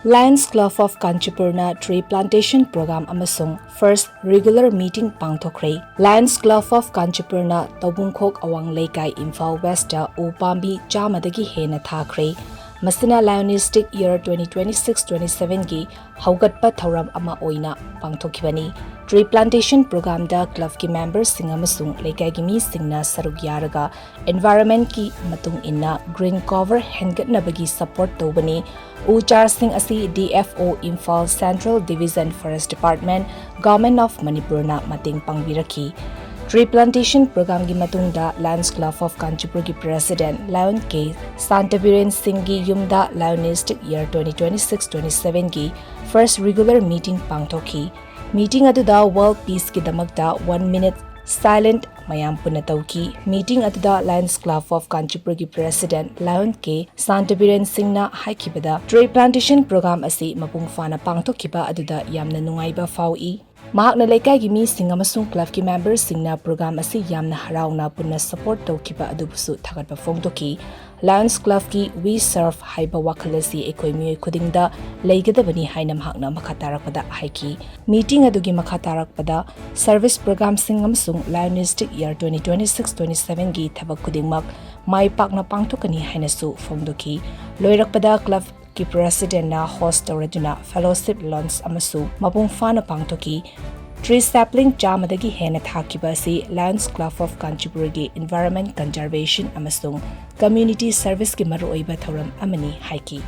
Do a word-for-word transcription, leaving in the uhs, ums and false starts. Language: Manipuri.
Lions Club of Kanchipurna tree plantation program ꯑꯃꯁꯨꯡ first regular meeting ꯄꯥꯡꯊꯣꯛꯈ꯭ꯔꯦ꯫ Lions Club of Kanchipurna ꯇꯧꯕꯨꯡꯈꯣꯛ ꯑꯋꯥꯡ ꯂꯩꯀꯥꯏ, ꯏꯝꯐꯥꯜ ꯋꯦꯁꯇ ꯎ ꯄꯥꯝꯕꯤ ꯆꯥꯝꯃꯗꯒꯤ ꯍꯦꯟꯅ ꯊꯥꯈ꯭ꯔꯦ꯫ ꯃꯁꯤꯅ Lionistic Year twenty twenty-six twenty-sevenꯒꯤ ꯍꯧꯒꯠꯄ ꯊꯧꯔꯝ ꯑꯃ ꯑꯣꯏꯅ ꯄꯥꯡꯊꯣꯛꯈꯤꯕꯅꯤ꯫ Tree plantation programꯗ clubꯀꯤ memberꯁꯤꯡ ꯑꯃꯁꯨꯡ ꯂꯩꯀꯥꯏꯒꯤ ꯃꯤꯁꯤꯡꯅ ꯁꯔꯨꯛ ꯌꯥꯔꯒ environmentꯀꯤ ꯃꯇꯨꯡ ꯏꯟꯅ green cover ꯍꯦꯟꯒꯠꯅꯕꯒꯤ support ꯇꯧꯕꯅꯤ꯫ ꯎ ꯆꯥꯔꯁꯤꯡ ꯑꯁꯤ D F O, Imphal Central Division Forest Department, Government of Manipurꯅ ꯃꯇꯦꯡ ꯄꯥꯡꯕꯤꯔꯛꯈꯤ꯫ Tree plantation programꯒꯤ ꯃꯇꯨꯡꯗ Lions Club of Kanchipurꯒꯤ President Lion K ꯁꯥꯟꯇꯕꯤꯔꯦꯟ ꯁꯤꯡꯒꯤ ꯌꯨꯝꯗ Lionistic Year twenty twenty-six twenty-sevenꯒꯤ first regular meeting ꯄꯥꯡꯊꯣꯛꯈꯤ꯫ Meeting ꯑꯗꯨꯗ world peaceꯀꯤꯗꯃꯛꯇ one minute silent ꯃꯌꯥꯝ ꯄꯨꯟꯅ ꯇꯧꯈꯤ꯫ Meeting ꯑꯗꯨꯗ Lions Club of Kanchipurꯒꯤ President Lion K ꯁꯥꯟꯇꯕꯤꯔꯦꯟ ꯁꯤꯡꯅ ꯍꯥꯏꯈꯤꯕꯗ, tree plantation program ꯑꯁꯤ ꯃꯄꯨꯡ ꯐꯥꯅ ꯄꯥꯡꯊꯣꯛꯈꯤꯕ ꯑꯗꯨꯗ ꯌꯥꯝꯅ ꯅꯨꯡꯉꯥꯏꯕ ꯐꯥꯎꯏ꯫ ꯃꯍꯥꯛꯅ ꯂꯩꯀꯥꯏꯒꯤ ꯃꯤꯁꯤꯡ ꯑꯃꯁꯨꯡ clubꯀꯤ memberꯁꯤꯡꯅ program ꯑꯁꯤ ꯌꯥꯝꯅ ꯍꯔꯥꯎꯅ ꯄꯨꯟꯅ support ꯇꯧꯈꯤꯕ ꯑꯗꯨꯕꯨꯁꯨ ꯊꯥꯒꯠꯄ ꯐꯣꯡꯗꯣꯛꯈꯤ꯫ Lions Clubꯀꯤ We Serve ꯍꯥꯏꯕ ꯋꯥꯈꯜ ꯑꯁꯤ ꯑꯩꯈꯣꯏ ꯃꯤꯑꯣꯏ ꯈꯨꯗꯤꯡꯗ ꯂꯩꯒꯗꯕꯅꯤ ꯍꯥꯏꯅ ꯃꯍꯥꯛꯅ ꯃꯈꯥ ꯇꯥꯔꯛꯄꯗ ꯍꯥꯏꯈꯤ꯫ Meeting ꯑꯗꯨꯒꯤ ꯃꯈꯥ ꯇꯥꯔꯛꯄꯗ service programꯁꯤꯡ ꯑꯃꯁꯨꯡ Lionistic Year twenty twenty-six twenty-sevenꯒꯤ ꯊꯕꯛ ꯈꯨꯗꯤꯡꯃꯛ ꯃꯥꯏ ꯄꯥꯛꯅ ꯄꯥꯡꯊꯣꯛꯀꯅꯤ ꯍꯥꯏꯅꯁꯨ ꯐꯣꯡꯗꯣꯛꯈꯤ꯫ ꯂꯣꯏꯔꯛꯄꯗ clubꯀꯤ Presidentꯅ host ꯇꯧꯔꯗꯨꯅ fellowship lunch ꯑꯃꯁꯨ ꯃꯄꯨꯡ ꯐꯥꯅ ꯄꯥꯡꯊꯣꯛꯈꯤ꯫ Tree sapling ꯆꯥꯝꯃꯗꯒꯤ ꯍꯦꯟꯅ ꯊꯥꯈꯤꯕ ꯑꯁꯤ Lions Club of Kanchipurꯒꯤ environment conservation ꯑꯃꯁꯨꯡ community serviceꯀꯤ ꯃꯔꯨꯑꯣꯏꯕ ꯊꯧꯔꯝ ꯑꯃꯅꯤ ꯍꯥꯏꯈꯤ꯫